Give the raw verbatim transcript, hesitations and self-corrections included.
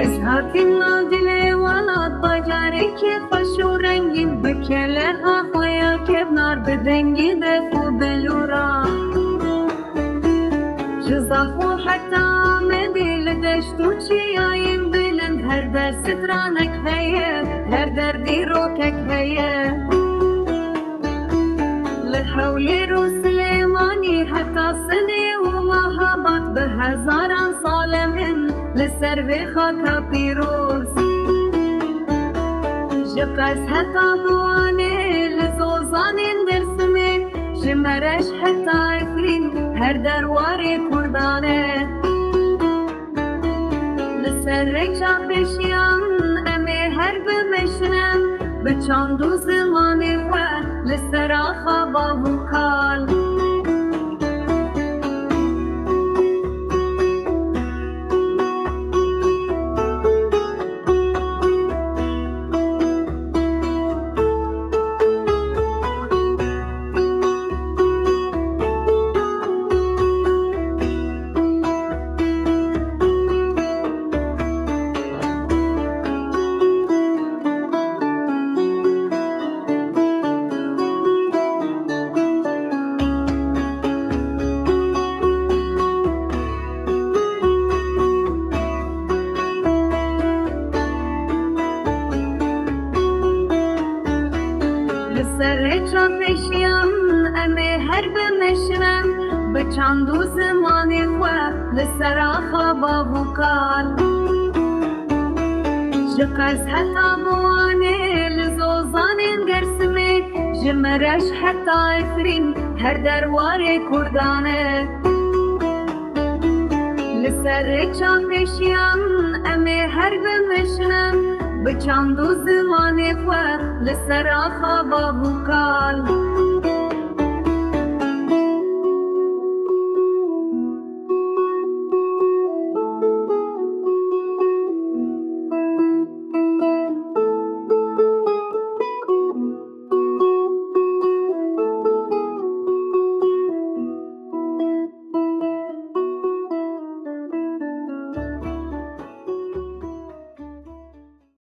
Ez hatim navdilê welat, bacarekê xweş û rengîn, bi keleha xwe ya kevnar, bi dengê def û belûra. Ji Zaxo heta Amedê, li deşt û çiyayên bilind, her der stranek heye, her der dîrokek heye. Li Hewlêr û Silêmanî heta Sinê û Mehabad, bi hezaran sal em in li ser vê xaka pîroz. Ji Qers heta Wanê, li zozanên Dêrsimê, ji Mereş heta Efrîn, her der warê Kurdan e. Li ser rêça pêşiyan em ê her bimeşin, bi çand û zimanê xwe, li ser axa bav û kal. Li ser rêça pêşiyan em ê her bimeşin, bi çand û zimanê xwe, li ser axa bav û kal. Ji Qers heta Wanê, li zozanên Dêrsimê, ji Mereş heta Efrîn, her der warê Kurdan e. Li ser rêça pêşiyan em ê her bimeşin, bi çand û zimanê xwe, li ser axa bav û kal.